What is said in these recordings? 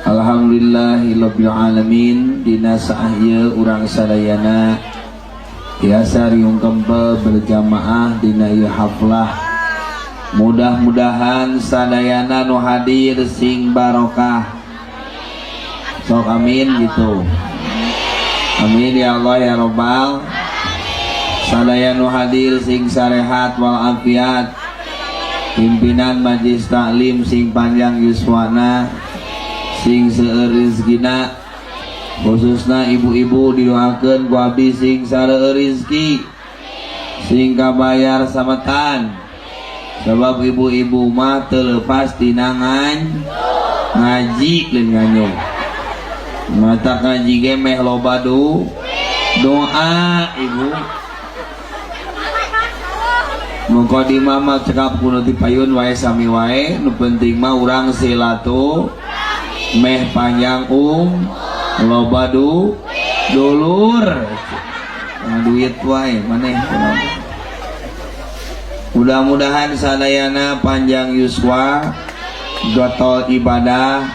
Alhamdulillah, alhamdulillahirabbil alamin. Dina saah ieu urang sadayana tiasa riung kempel berjamaah dina ieu haflah. Mudah-mudahan sadayana nu hadir sing barokah. Sok amin gitu. Amin ya Allah ya Robbal. Sadaya nu hadir sing sarehat wal afiat. Pimpinan majlis taklim sing panjang yuswana, sing seueur rezekina, khususna ibu-ibu didoakeun ku abdi sing sareueur rezeki, sing kabayar sametan. Sebab ibu-ibu mah teu leupas tina ngaji lain nganyuk. Mata ngaji ge meh loba doa ibu. Mukadimah mah cekap kuno ti payun wae sami wae, nu penting mah urang silatu meh panjang loba dulur. Nah, duit wae maneh kunaon. Mudah-mudahan sadayana panjang yuswa, getol ibadah,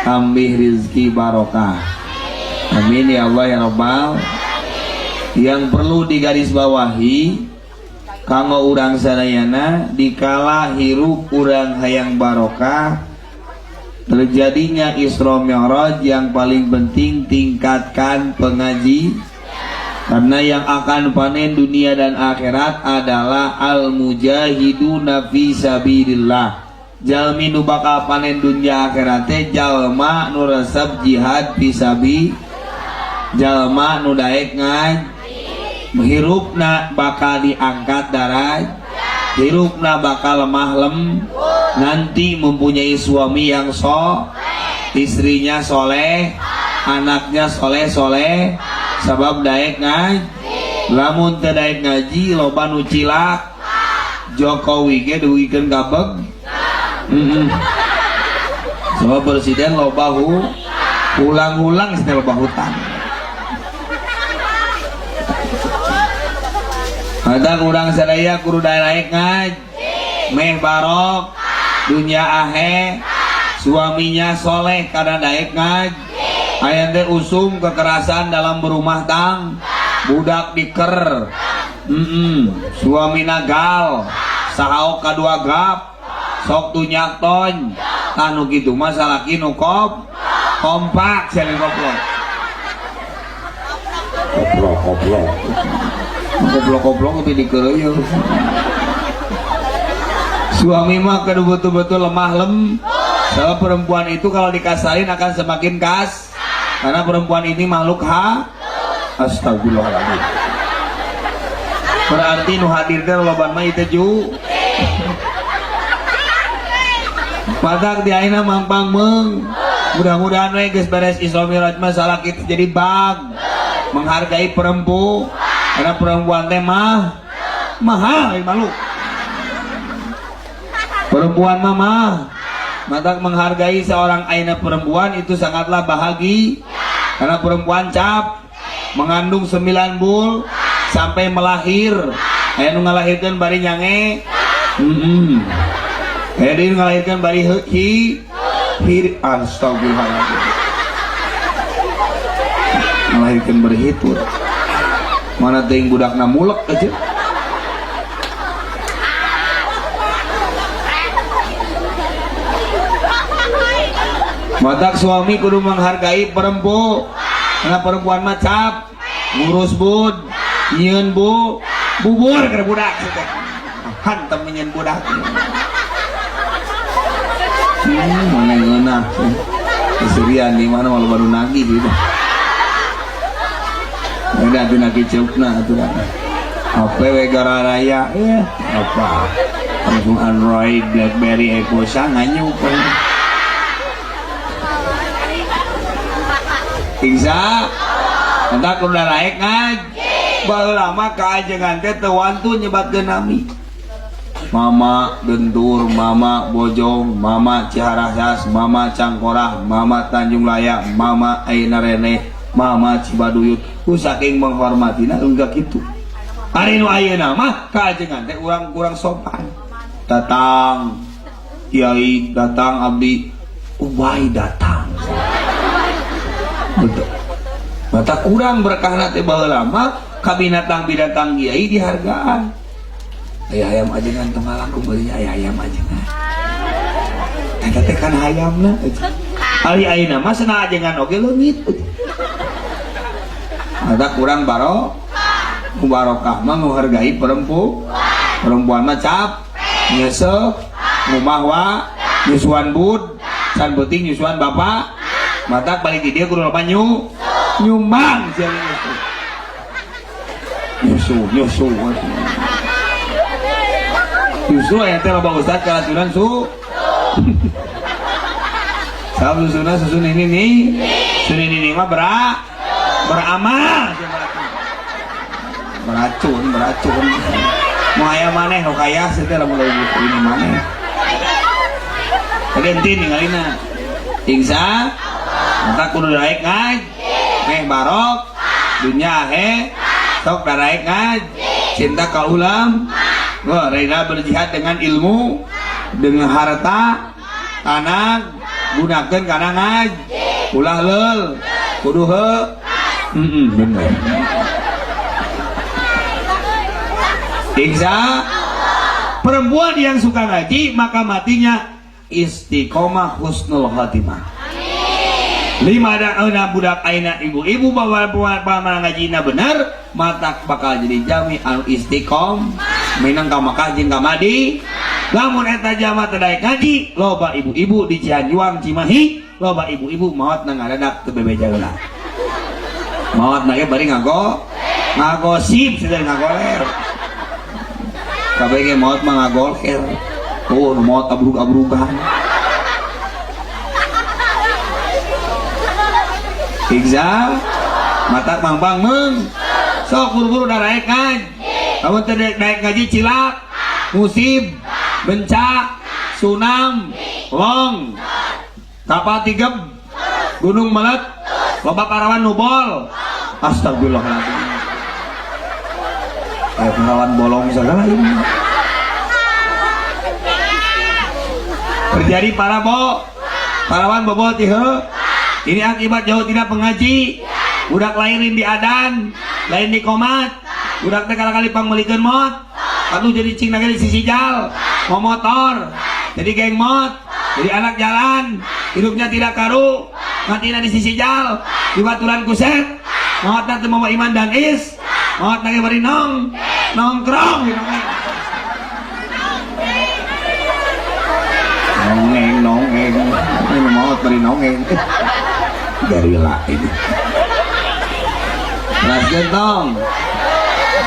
tambih rizki barokah. Amin ya Allah ya Rabbal. Yang perlu digarisbawahi kanggo urang sadayana, dikala hirup urang hayang barokah, terjadinya Isra Mi'raj, yang paling penting tingkatkan pengaji, karena yang akan panen dunia dan akhirat adalah al-mujahiduna fi sabilillah. Jalmi nu bakal panen dunia akhirat teh jalma nu resep jihad fi sabi, jalma nu daek ngaji, hirupna bakal diangkat daraj, hirupna bakal lemah lem, nanti mempunyai suami yang istrinya soleh, anaknya soleh soleh, sabab daek ngaji. Lamun teu daek ngaji loba nu cilak. Jokowi ge dugikeun gabeg. Sebab presiden loba hulang-hulang cenah loba hutang. Kadang urang sadaya kudu daek ngaji, meh barok dunia ahe, suaminya soleh karena daek ngaji. Aya teh usum kekerasan dalam berumah tang, budak diker, suami nagal, sahaok kadua gap, sok tunyak ton, anu kitu mah salaki nu kompak sia koplok. Koplok koplok. Koplok-koplok itu dikereuyeuh. Suami mah kudu betul-betul lemah lem. Sebab perempuan itu kalau dikasarin akan semakin kas. Karena perempuan ini makhluk ha. Astagfirullahaladzim. Berarti nu hadir teh loban mah ieu ju. Matak di ayeuna mangpang meung. Mudah-mudahan we geus beres Isra Mi'raj mah salaki teh jadi bag. Menghargai perempuan. Karena perempuan teh mah mahal malu. Perempuan mah mah. Matak menghargai seorang aina perempuan itu sangatlah bahagia. Karena perempuan cap mengandung 9 bul sampai melahir. Aya nu ngalahirkeun bari nyange. Aya deui nu ngalahirkeun bari hi hi astagfirullahaladzim. Ngalahirkeun bari hitut. Mana teuing budakna mulek aja. Matak suami kudu menghargai perempuan. Karena perempuan mah cap ngurus bud, nyieun bu, bubur keur budak. Hantem nyieun budak. Mana ngeunah. Keserian di mana malu baru nagih gitu. Udah atuh nagih ceukna atuh. HP we gara raya ya apa? Langsung Android, BlackBerry, Ecosa nganyuk. Insya entah udah naik ngaji. Baheula mah kaajengan teh teu wantu nyebatkeun nami. Mama Gentur, Mama Bojong, Mama Ciharahas, Mama Cangkorah, Mama Tanjung Laya, Mama Aina Rene, Mama Cibaduyut. Ku saking menghormatina enggak gitu. Ari nu ayeuna mah kaajengan teh urang kurang sopan. Datang Kiai datang abdi Ubay datang. Betul. Mata kurang berkahna teh baheula mah ka binatang-binatang kiai dihargaan. Aya hayam ajengan teu ngalangkung beulinya aya hayam ajengan. Eta teh kan hayamna. Ari ayeuna mah cenah ajengan oge leungit. Mata kurang barokah mah menghargai perempuan mah cap nyesek ngumah wa nyusuan bud can penting nyusuan bapak mata balik di dia kudu loba nyumbang sia nyusu nyusu nyusu aya teh loba ustad keracunan su sabab susuna susu nini nih susu nini mah beramal beracun beracun mau aya maneh nu kaya sih teh lamun leuwih ini maneh tadi entin ningalina insya mata kudu daek ngaj meh barok dunya he sok daraek ngaj cinta ka ulam wah rela berjihad dengan ilmu dengan harta tanah gunakeun kana ngaj ulah leul kudu heuh bener. Insya perempuan yang suka ngaji maka matinya istiqomah husnul khatimah. Lima ada enam budak aina ibu-ibu bawa perempuan ngajina bener mata bakal jadi jami anu istiqom minang ka Makkah jeung ka Madi. Lamun eta jama teu daek ngaji loba ibu-ibu di Cianjuang Cimahi loba ibu-ibu maot na ngadadak teu bebeja heula. Maot na ge bari ngagosip sudah ngagoler. Kabeh ge maot mah ngagoler. Oh, nu maot abrug-abrugan. Igza mata bang-bang meng sok buru-buru daraek ngaji. Lamun teu daek ngaji cilak, musib, bencak, sunam, long, kapal tigeb, gunung melet, loba parawan nubol. Astagfirullahaladzim. Kayak parawan bolong segala ini. Terjadi parawan bobol tihe. Ini akibat jauh tidak pengaji. Budak lahirin di adan, lain di komat. Budak teh kali-kali pangmelikeun mot. Aduh jadi cing di sisi jal, mau motor, jadi geng mot, jadi anak jalan, hidupnya tidak karu, matina di sisi jal, di baturan kuset, maotna teu mawa iman dan is, maotna ge bari nongkrong, nongeng, nongeng, ini maot bari nongeng, gerila ini. Keras gentong,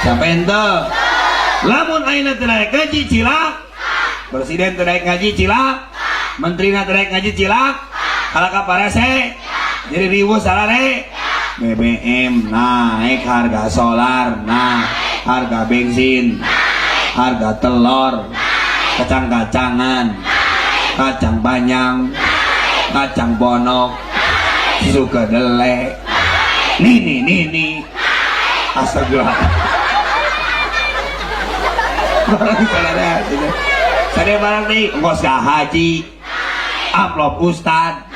siapa ente? Lamun ayeuna teu daek ngaji cilak, presiden teu daek ngaji cilak, menterina teu daek ngaji cilak, kalaka parese jadi riweuh sarare. BBM naik, harga solar nah, harga bensin, harga telur, kacang-kacangan, kacang panjang, kacang bonok, susu kedelai, nini nini, astagfirullah. Barang saudara, saya barang nih, ongkos gak haji, amplop ustad,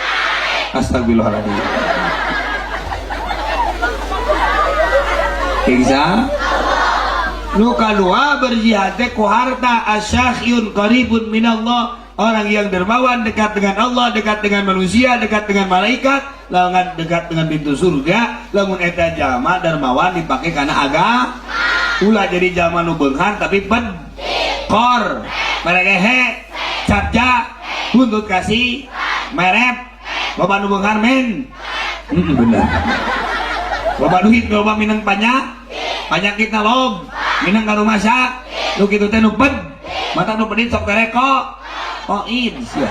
astagfirullahaladzim. Insya nu kadua berjihad teh ku harta asyahyun qaribun minallah, orang yang dermawan dekat dengan Allah, dekat dengan manusia, dekat dengan malaikat, lamun dekat dengan pintu surga. Lamun eta jalma dermawan dipake kana agama, ulah jadi jalma nu beunghar tapi ped kor meregehe capja buntut kasih merep loba nu beunghar men. Bener loba duit loba minang panyakitna lob minang ka rumah nu kitu teh nu ped mata nu pedit sok tereko oin sia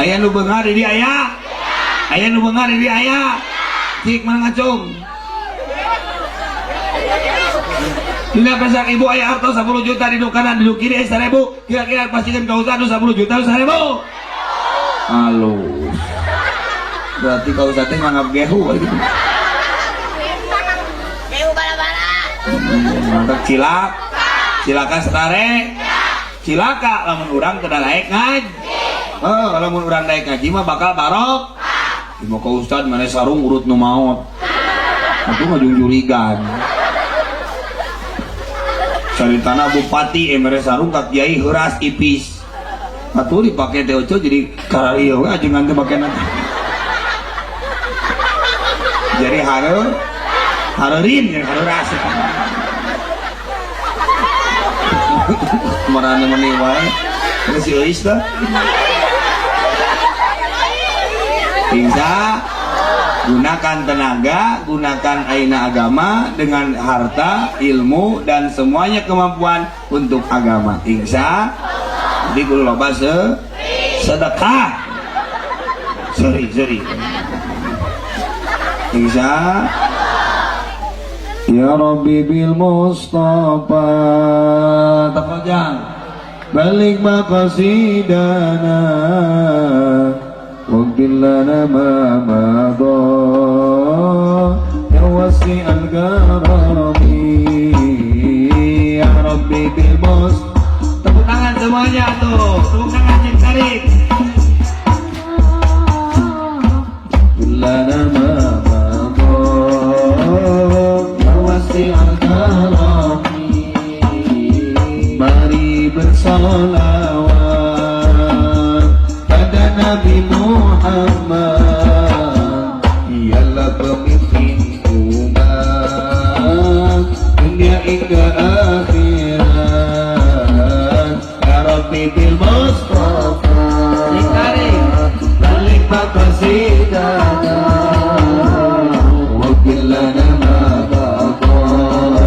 aya nu beunghar di dieu aya aya nu beunghar di dieu aya cik mana ngacung. Dina pesak ibu aya harta 10 juta di kanan di kiri 1000, kira-kira pastikan kau usah 10 juta 1000. Halus. Berarti kau usah teh nganggap gehu gitu. Gehu bala-bala. Mantap cilak. Cilaka setare. Cilaka lamun urang teu daek ngaji. Oh, lamun urang daek ngaji mah bakal barok. Di muka ustad mana sarung urut nu maot. Atuh ngajungjurigan. Caritana bupati mere sarung ka kiai heuras ipis. Atuh dipake teh oco jadi kararieu we ajengan teh make nanti. Jadi hareurin jeung hareuras. Marane meni wae. Geus si euis teh. Insya gunakan tenaga, gunakan aina agama dengan harta, ilmu dan semuanya kemampuan untuk agama. Insya jadi kudu loba sedekah. Sorry. Insya Ya Rabbi bil Mustafa tafajjal balik maqasidana واغفر لنا ما مضى يا واسع الكرم يا ربي بالمصطفى. Tepuk tangan semuanya tuh, tepuk tangan yang tarik. لنا ما مضى يا واسع الكرم. Mari bersolawat pada Nabi Muhammad, ialah pemimpin umat dunia hingga akhirat. Ya Rabbi bil Mustafa balik maqasidana waghfir lana ma madha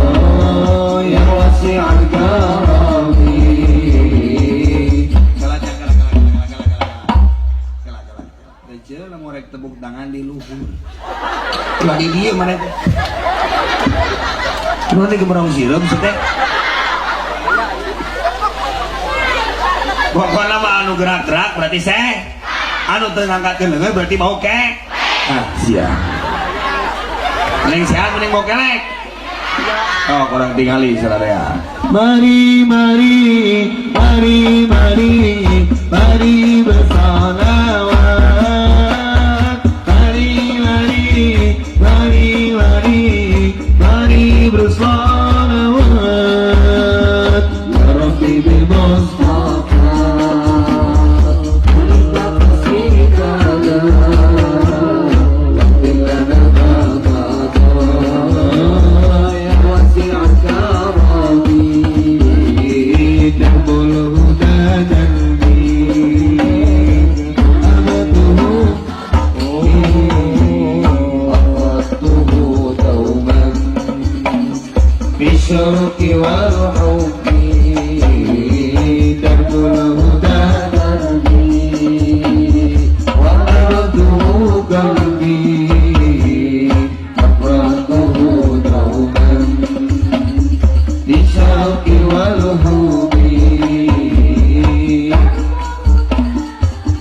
ya wasi'al karami. Kala kala kala kala kala kala kala. Tepuk tangan di luhur. Ulah di dieu mana teh? Kunaon teh gemerong sireum teh? Pokokna mah anu gerak-gerak berarti seh. Anu teu ngangkatkeun leungeun berarti mau ke. Ah, sia. Mending sehat mending mau kelek. Oh, kurang tingali sararea. Mari mari mari mari mari bersalawat. Mari mari mari mari mari bersalawat. Ya Rabbi bil Mustafa بالشوق والحب درب الهدى دربي وأرده قلبي أفرحته دوما بالشوق والحب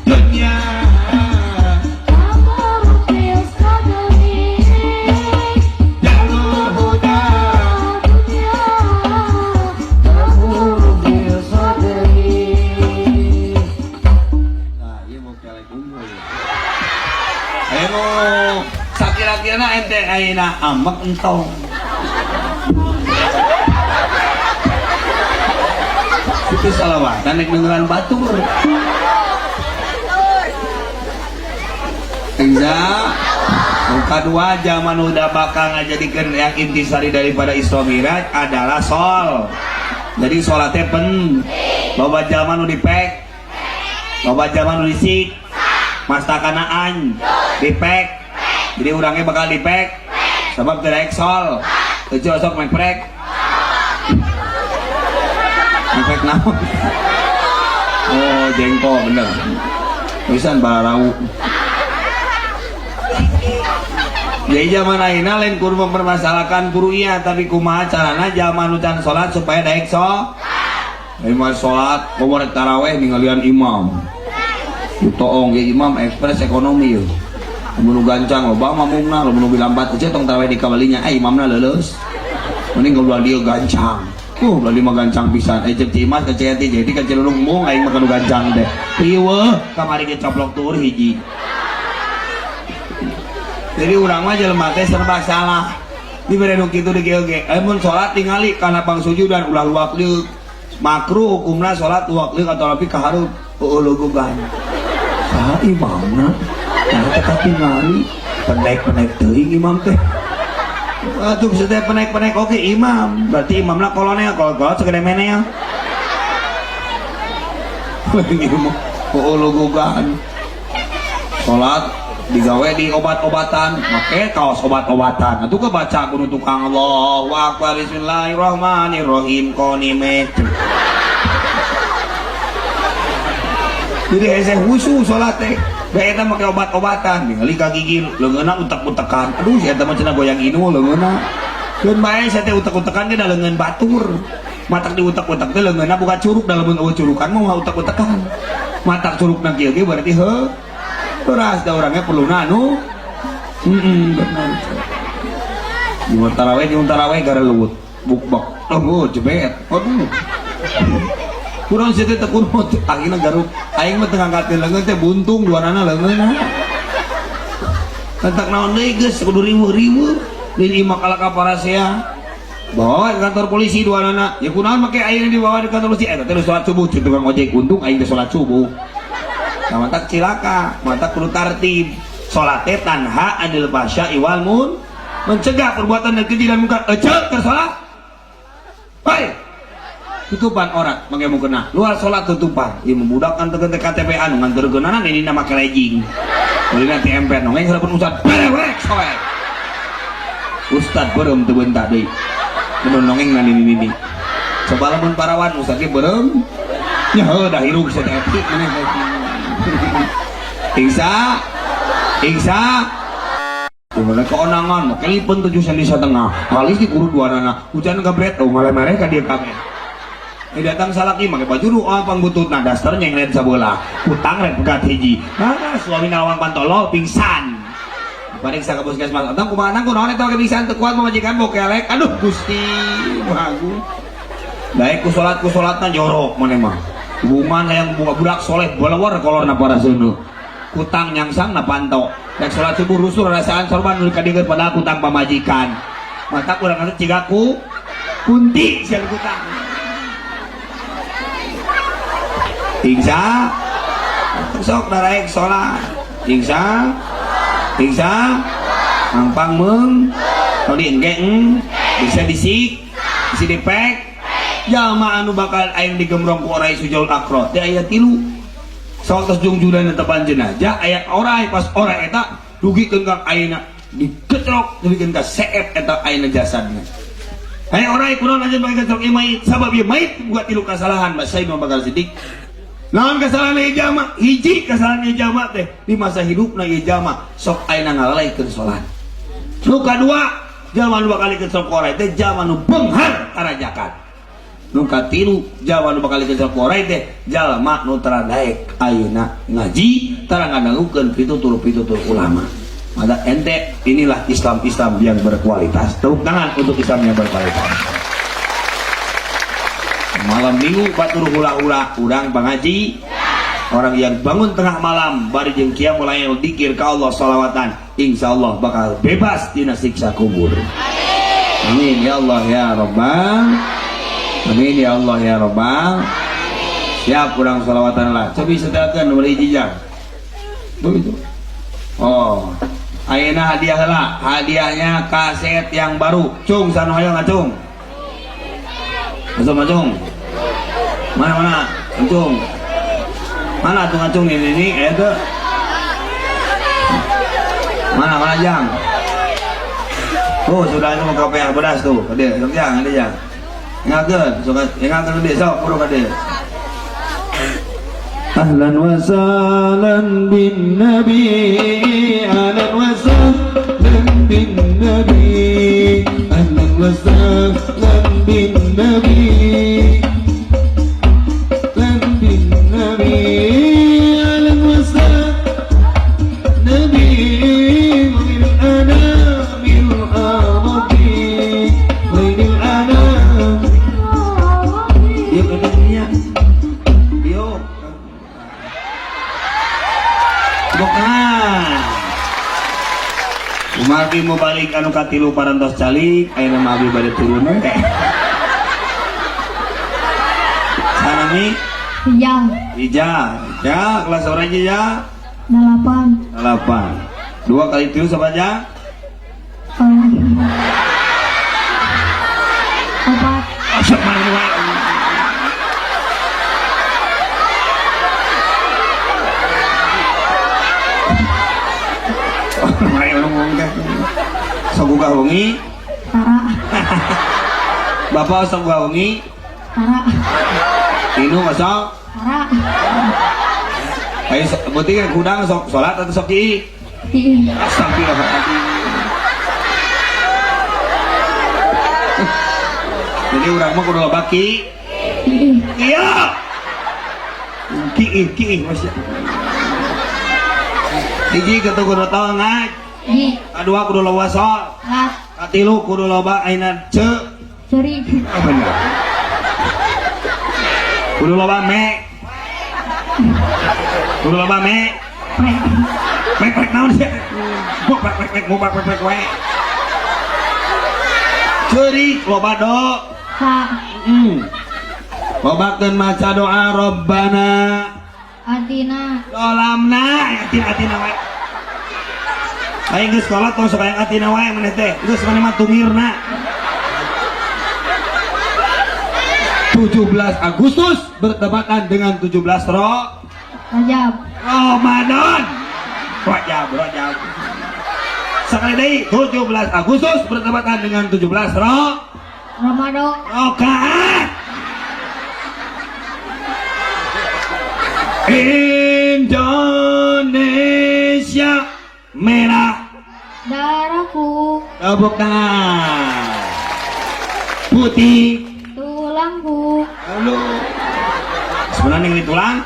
دنيا تمر في صدري درب الهدى دنيا تمر في صدري. Nah, ieu mau kelek unggul. Ayo, sakira-kirana ente ayeuna ambek entong. Itu salawatan nek dengeran batur. Enza, kedua zaman udah bakal ngajadikeun yang intisari daripada Isra Mi'raj adalah sol. Jadi sholatnya pen, loba zaman nu dipek, loba zaman nu disik, mastakanaan, dipek. Jadi orangnya bakal dipek, sebab tidak sol. Eueuh sok meprek. Meprek naon? Oh, jengkol bener. Pisan bararau. Jadi zaman ayeuna lain kudu mempermasalahkan furu'iyah tapi kumaha carana zaman nu can salat supaya daek so. Imam salat, komo rek taraweh ningalian imam. Toong ge imam ekspres ekonomi yeuh. Mun nu gancang loba mamungna, lamun nu lambat aja tong taraweh di kabalinya, imamna leuleus. Mending goblok dia gancang. Belah mah gancang pisan. Eh, cek Cimas ka Ceti jadi ka Cilulung mung aing mah kanu gancang teh. Riweuh kamari ge coplok tur hiji. Jadi urang mah jelema teh serba salah. Dibere nu kitu di kieu ge. Mun salat tingali kana pangsujudan ulah luak liuk. Makruh hukumna salat luak liuk atau lebih ka hareup eueuh. Saha imamna? Nah, teh katingali pendek-pendek teuing imam teh. Atuh bisa teh penek-penek oke imam. Berarti imamna kolonel, kolot-kolot segede menel. Eueuh. Salat digawe di obat-obatan, make kaos obat-obatan. Atuh kebaca kudu tukang Allahu Akbar, bismillahirrahmanirrahim konime. Jadi hese khusyuk salat teh. Da eta make obat-obatan, ningali ka gigir, leungeunna utek-utekan. Aduh, si eta mah cenah goyang inu leungeunna. Keun bae sia teh utek-utekan ge da leungeun batur. Matak diutek-utek teh leungeunna buka curug, da lamun eueuh curukan mah utek-utekan. Matak curugna kieu ge berarti heuh. Beras da orangnya perlu anu. Heeh, benar. Di taraweh gara leuwut. Bukbak. Oh, jebet. Aduh. Kurang sih teh kunut akhirnya garuk aing mah teu ngangkatin leungeun teh buntung duanana leungeunna. Entak naon deui geus kudu riweuh-riweuh di imah kalaka parasea. Bawa ke kantor polisi duanana. Ya kunaon make aing dibawa di kantor polisi eta teh salat subuh cek tukang ojek untung aing teh salat subuh. Nah, matak cilaka, matak kudu tartib. Salat teh tanha anil fahsya wal mun, mencegah perbuatan dan keji dan mungkar. Ecek keur salat. Baik. Tutupan orat make mukena. Luar salat tutupan. Ieu budak kan teu KTP anu nganterkeunana ini nama make legging. Beli nanti emper nongeng harapan ustad berewek soek. Ustad beureum teu bentak deui. Mun nongeng na nini nini. Coba lamun parawan ustad ge beureum. Nya heuh da hirup sia teh etik maneh. Ingsa Ingsa Dimana keonangan, make lipen 7 senti setengah, halis di kuru dua nana, hujan gabret, oh malah ka dia kabeh. Ini datang salaki make baju ruah pangbututna daster nyengret sabelah, utang rek pegat hiji. Nah, suami nawang pantolo pingsan. Pariksa ka puskesmas, "Atang kumaha nang kunaon eta pingsan teu kuat pamajikan bokelek." Aduh Gusti, bagus. Baik ku salat ku salatna jorok maneh mah. Hubungan hayang buka budak soleh bolawar kolorna para seuneu. Kutang nyangsang na panto. Rek salat subuh rusuh rasaan sorban nu kadieun pada kutang pamajikan. Mata urang atuh ciga ku kunti siang kutang. Ingsa sok daraek salat. Ingsa Ingsa mangpang meung tadi engke bisa disik bisa dipek jalma anu bakal aing digemrong ku orai sujaul akro teh aya tilu. Sawatos jungjudan tepan jenazah aya orai pas orai eta dugikeun ka ayeuna diketrok dugikeun ka seep eta ayeuna jasadna. Aya orai kunaon aja bakal ketrok ieu mayit sabab ieu mayit buat tilu kasalahan Mas Said bakal sidik. Naon kesalahan ieu jalma? Hiji kesalahan ieu jalma teh di masa hidupna ieu jalma sok ayeuna ngalalaikeun salat. Nu kadua jalma nu bakal diketrok ku orai teh jalma nu beunghar karajakan. Nu katilu jalma nu bakal diketrok ku orai teh jalma nu tara daek ayeuna ngaji tara ngadangukeun pitutur-pitutur ulama. Maka ente inilah Islam-Islam yang berkualitas. Tepuk tangan untuk Islam yang berkualitas. Malam minggu batur hula-hula urang pangaji. Orang yang bangun tengah malam bari jeung qiyamul lail dikir ka Allah salawatan, insyaallah bakal bebas dina siksa kubur. Amin ya Allah ya Rabbal. Amin ya Allah ya Rabbal. Siap urang salawatan lah. Cobi setelkeun nomor hiji jang. Begitu. Oh, ayeuna hadiah heula, hadiahnya kaset yang baru. Cung sanu hoyong acung. Masuk acung. Mana mana? Acung. Mana tuh acung ini ini itu. Mana mana jang? Oh, sudah itu mau KPR beras tuh. Kade, sok jang, ada jang. Ingatkeun, sok ingatkeun deui sok buru kade. Ahlan wa sahlan bin nabi, ahlan wa sahlan bin nabi, ahlan wa sahlan bin nabi, ahlan bin nabi, ahlan wa sahlan nabi, ghairil anamil arabi, ghairil anam. Tepuk tangan. Kumargi mubalig anu katilu parantos calik, ayeuna mah abdi bade turun we. Sanami? Ijal. Ija. Ya, kelas orang Ija? 8. 8. 2 kali 7 sama aja? 4. Masuk mana wae. Mari ngomong teh. Sok gugah wengi? Tara. Bapak sok gugah wengi? Tara. Inu sok? Tara. Ayo penting kan kudang sok salat atau sok kieu? Kieu. Astagfirullahaladzim. Jadi urang mah kudu loba ki. Iya. Ki ki masya. Hiji ketu kudu tol ngaj. Ji. Kadua kudu loba sol. Lat. Katilu kudu loba aina ce. Ceri. Oh, bener. Kudu loba me. Kudu loba me. Prek. Prek prek naon sih? Buk prek prek prek buk prek prek we. Ceri loba do. Sa. Lobakeun maca doa Robbana Atina. Dolamna atina atina wae. Aing geus salat tong sok hayang atina wae maneh teh. Geus maneh mah tungirna. 17 Agustus bertepatan dengan 17 Rajab. Ramadan. Rajab, Rajab. Sekali deui 17 Agustus bertepatan dengan 17 Ramadan. Rakaat. Indonesia merah darahku, tepuk tangan, putih tulangku. Lalu sebenarnya yang tulang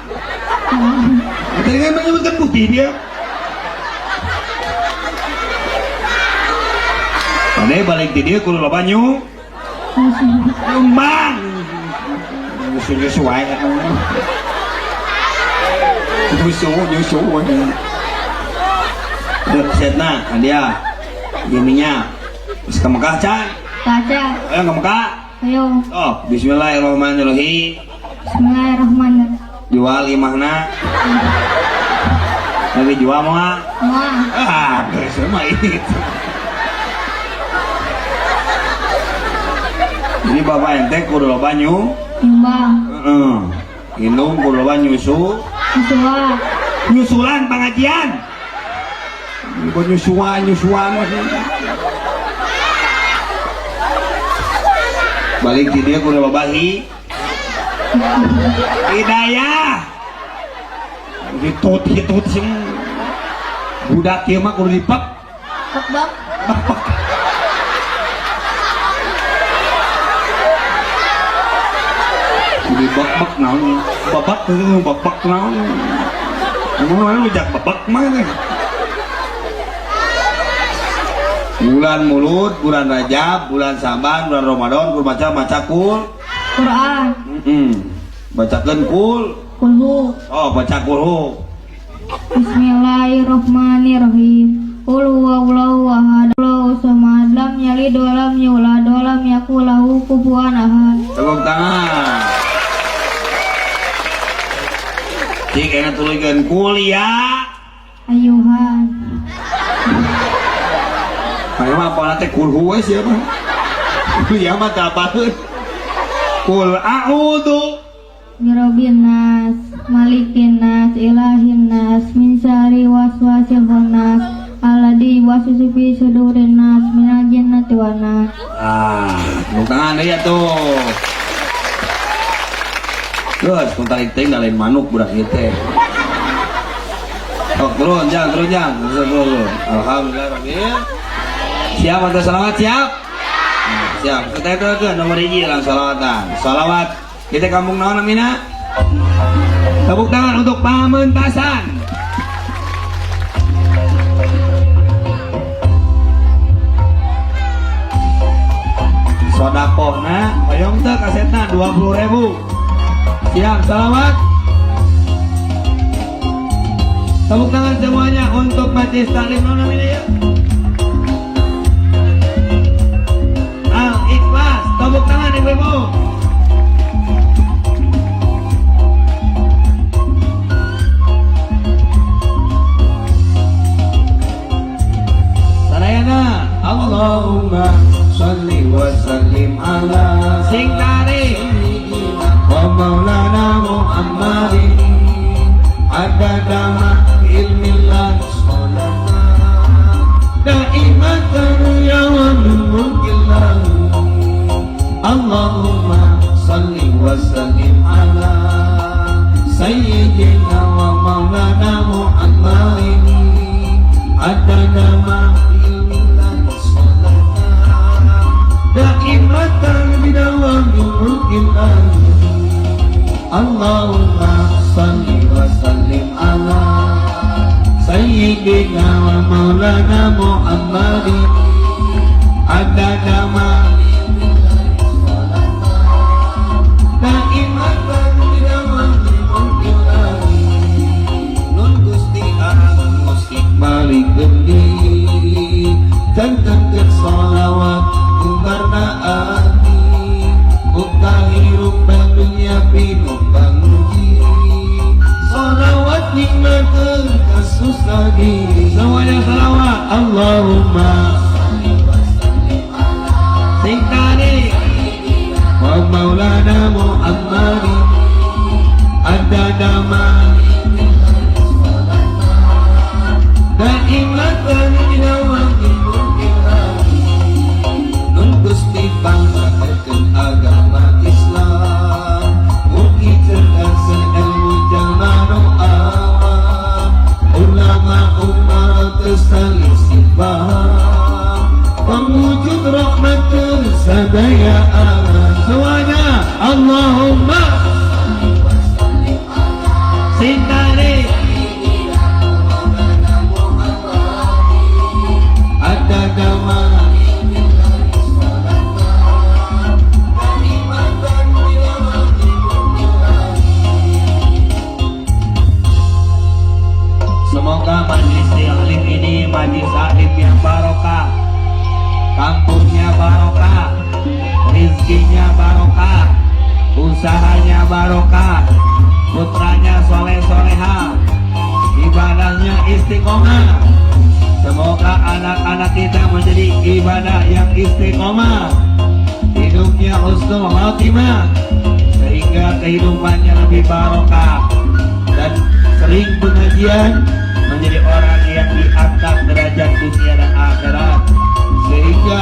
tadi kan menyebutkan putih dia. Tadi balik di dia kudu loba nyu nyumbang nyusu-nyusu wae nyusu nyusu wae. Setna dia giminya terus ke Mekah can Kaca. Ayo ke Mekah. Ayo. Oh, bismillahirrahmanirrahim. Bismillahirrahmanirrahim. Jual imahna. Lagi jual moal? Moal. Ah, geus mah itu. Jadi bapak ente kudu loba nyu nyumbang. Heeh. Indung kudu loba nyusu. Nyusuan. Nyusulan pengajian. Bukan nyusuan, nyusuan. Balik di dia kudu loba hidayah. Ditut-hitut sing budak ieu mah kudu dipek. Pek bak. Pek. Kudu bak-bak naon? Babak teh babak naon? Emang mana rujak babak mah teh? Bulan Mulud, bulan Rajab, bulan Saban, bulan Ramadan, kudu maca kul Quran. Bacakeun kul Kulhu. Oh, baca kulhu. Bismillahirrahmanirrahim. Qul huwallahu ahad, Allahu samad, lam yalid wa lam yulad wa lam yakul lahu kufuwan ahad. Tepuk tangan. Cik enak tuluykeun kuliah. Ayuhan. Ayo mah apalna teh kulhu we sia mah. Kuliah mah teu apaeun. Kul a'udzu birrabbin nas, malikin nas, ilahin nas, min syarri waswasil khannas, alladzi yuwaswisu fi sudurin nas, minal jinnati wan nas. Ah, tepuk tangan deui atuh. Terus kun tarik teuing da lain manuk budak ieu teh. Sok turun jang, turun jang. Terus turun. Alhamdulillah rabbil. Siap atau salawat siap? Siap. Kita itu ke nomor 1 langsung salawatan. Salawat. Kita kampung naon namina? Tepuk tangan untuk Pamentasan. Sodakohna hoyong teu kasetna 20.000. Siap salawat. Tepuk tangan. tangan semuanya untuk Majelis Taklim namanya ya. Al Ikhlas, tepuk tangan ibu-ibu. Sadayana Allahumma salli wa sallim ala sing tarik wa maulana Muhammadin adada ma ilmillah sholatan daimatan ya wa min mulkillah. Allahumma salli wa sallim ala sayyidina wa maulana Muhammadin adada ma ilmillah sholatan daimatan bidawami mulkillah. Allahumma salli wa sallim ala sayyidina wa maulana Muhammadin adada ma daimatan bidawami mulkillah. Nun Gusti Agung musik balik gendi tentang sholawat umbarna ati buka hirup dunia pinuh panguji sholawat nikmateun kasusah diri. Semuanya salawat. Allahumma sholli wa sallim ala Sing tarik wa maulana Muhammadin adada ma daimatan bidawami mulkillah. Nun Gusti pangsakeun agama Islam mugi cerdasan ilmu jalma nu awam ulama umat teu paham pemujud rahmat sadaya alam. Semuanya Allahumma sing tarik adada ma Semoga majelis taklim ini majelis taklim yang barokah, kampungnya barokah, rizkinya barokah, usahanya barokah, putranya soleh soleha, ibadahnya istiqomah. Semoga anak-anak kita menjadi ibadah yang istiqomah, hidupnya husnul khatimah, sehingga kehidupannya lebih barokah dan sering pengajian, menjadi orang yang diangkat derajat dunia dan akhirat, sehingga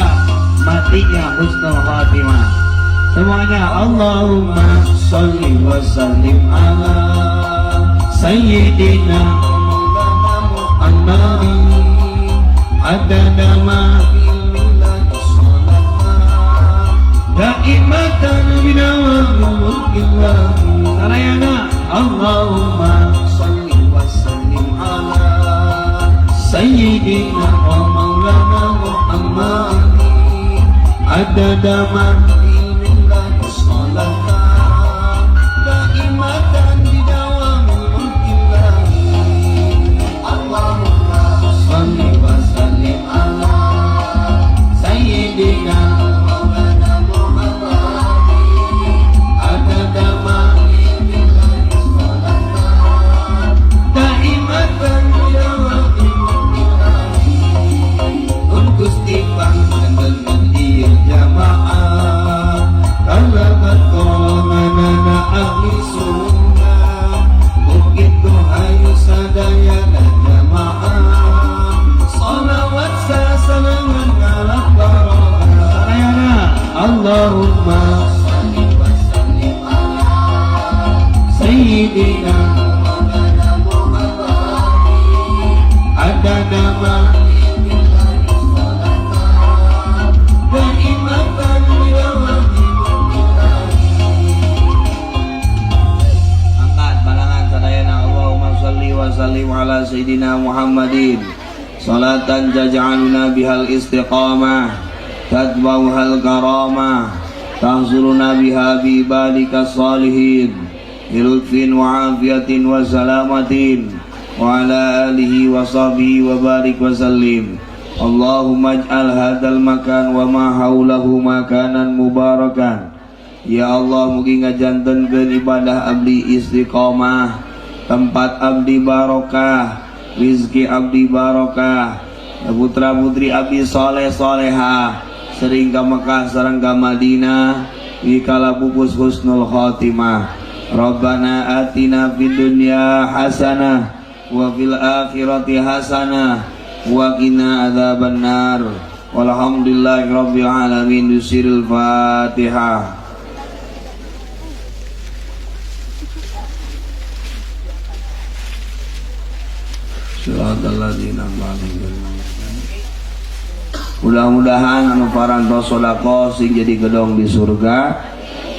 matinya husnul khatimah. Semuanya Allahumma sholli wa sallim ala sayyidina maulana Muhammadin adada ma daimatan bidawami mulkillah. Sarayana Allahumma sholli wa sallim ala sayyidina wa maulana Muhammadin adada ma ilmillah sholatan daimatan bidawami mulkillah. Allahumma sholli wa sallim ala sayyidina maulana Muhammadin adada ma ilmillah sholatan daimatan bidawami mulkillah. Nun Gusti pangganten ieu jamaah kalabat golonganana ahli sunnah begitu hayu sadayana jamaah sholawat sasarengan ngalap barokah. Sarayana Allahumma sholli wa sallim ala sayyidina maulana Muhammadin adada ma daimatan bidawami mulkillah. Angkat balangan sadayana. Allahumma sholli wa sallim ala sayyidina Muhammadin salatan taj'aluna bihal istiqamah tatbauhal karamah tahzuruna biha bi ibadika salihin bilutfin wa afiyatin wa salamatin. Wa ala alihi wa sahbihi wa barik wa sallim. Allahumma ij'al hadzal makan wa ma haulahu makanan mubarakan. Ya Allah, mugi ngajantenkeun ibadah abdi istiqomah, tempat abdi barokah, rizki abdi barokah, putra putri abdi soleh solehah, sering ke Mekah sareng ka Madinah, wikala pupus husnul khotimah. Rabbana atina fid dunya hasanah wa fil akhirati hasanah wa qina adzabannar. Walhamdulillahi rabbil alamin. Bisiril Fatihah. Shiratal ladzina an'amta alaihim. Mudah-mudahan anu parantos sedekah sing jadi gedong di surga,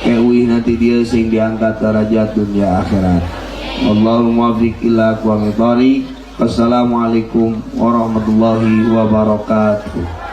keuih nanti dia sing diangkat derajat dunia akhirat. Wallahu muwaffiq ila aqwamit thoriq. Wassalamualaikum warahmatullahi wabarakatuh.